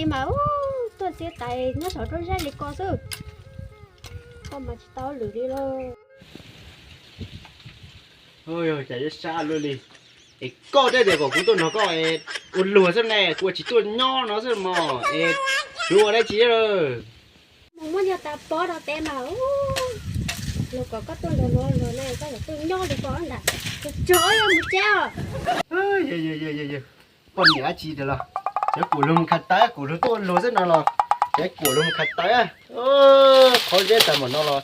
Mas ub, tuaj txiav tais nyob saum rau zaj li ko xwb, koj mas tsis tau lwm li lauj. Cas yuav sab luaj li. Es koj thiaj tias kom kuv tuaj nrog koj ua luag xwb ne, kuv ua tsis tuaj nyob no xwb mog. Es kuv ua dab tsi? Mus muab nyuag taws pob rau teb mas, luag kom koj tuaj nrog luag luag ne, koj yuav tuaj nyob li ko ntag. Tsuag tsuag mus tsev os. Poj niam dab tsi tiag los, cov kuam luag mus khaws taws, kuam luag tuaj luag xwb no los, cov kuam luag mus khaws taws. Qhov zeb tas mam no los,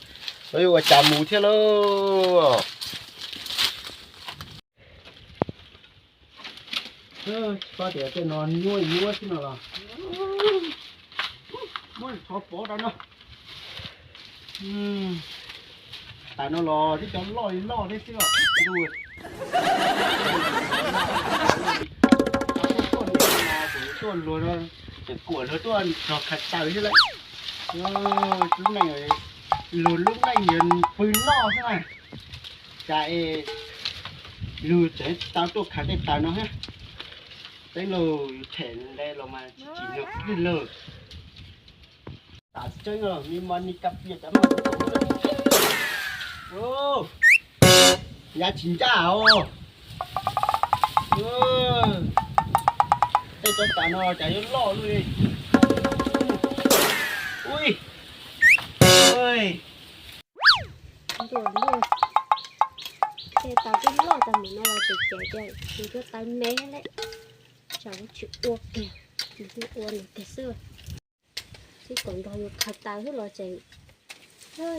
los yuav ua cas mus thiab lauj. Tsis paub tias tej no nyuaj nyuaj xwb no los, muab tsho pov rau no. Tas no los twb cov loj li loj thiab xwb os. Tuaj luag, ces kuam luag tuaj nrog khaws taws xwb lauj. Lub neej, luag lub neej yog pw noj xwb na. Cas es luag tseem tsis tau tuaj khaws tej taws no thiab. Peb los yus them nte los mas tsis tsim nyog twg lawm. Tas tseeb los ni mas ni ka pias cov no. Yav tsis ncaj os. Tej cov tas no cas yuav loj luaj li. Ui, ua luaj, tej tas twb loj tag mus no los tseem cem tias yus cov taws me lawm. Tsam kuv tsis ua kiag, kuv ua nws kiag xwb. Tsis kom nrog yus khaws taws xwb los tseem, tseem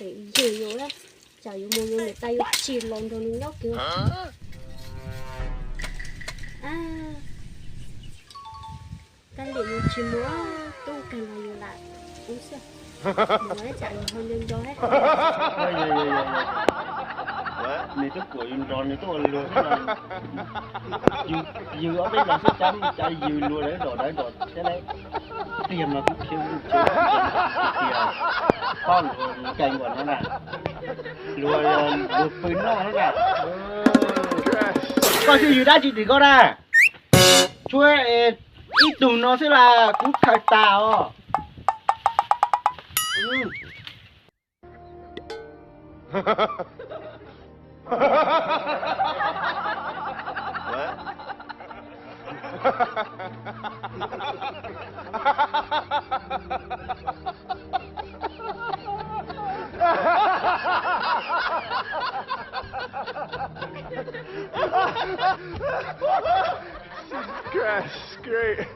yws yus lawm. Tsam yus mus yus niam tais yus tsis los nrog nws nyob kiag. Kab liam yus tsis mus, tub kawg los yus lam ub xwb. Mus tsam yus ho nco nco thiab. Nws twb kuam yus nrog nws tuaj ua luag xwb los, yws ob peb los xwb, cas yws luag dawb dom dawb dom thiab lauj. Tiag mas kuv khiav mus tsev tiag, paub luag nkees npaum no na. Luag, luag pw noj na. Koj xyov yws dab tsi tim koj na. Tshuav ib tug no xwb las kuv khaws tas os. Christ, great.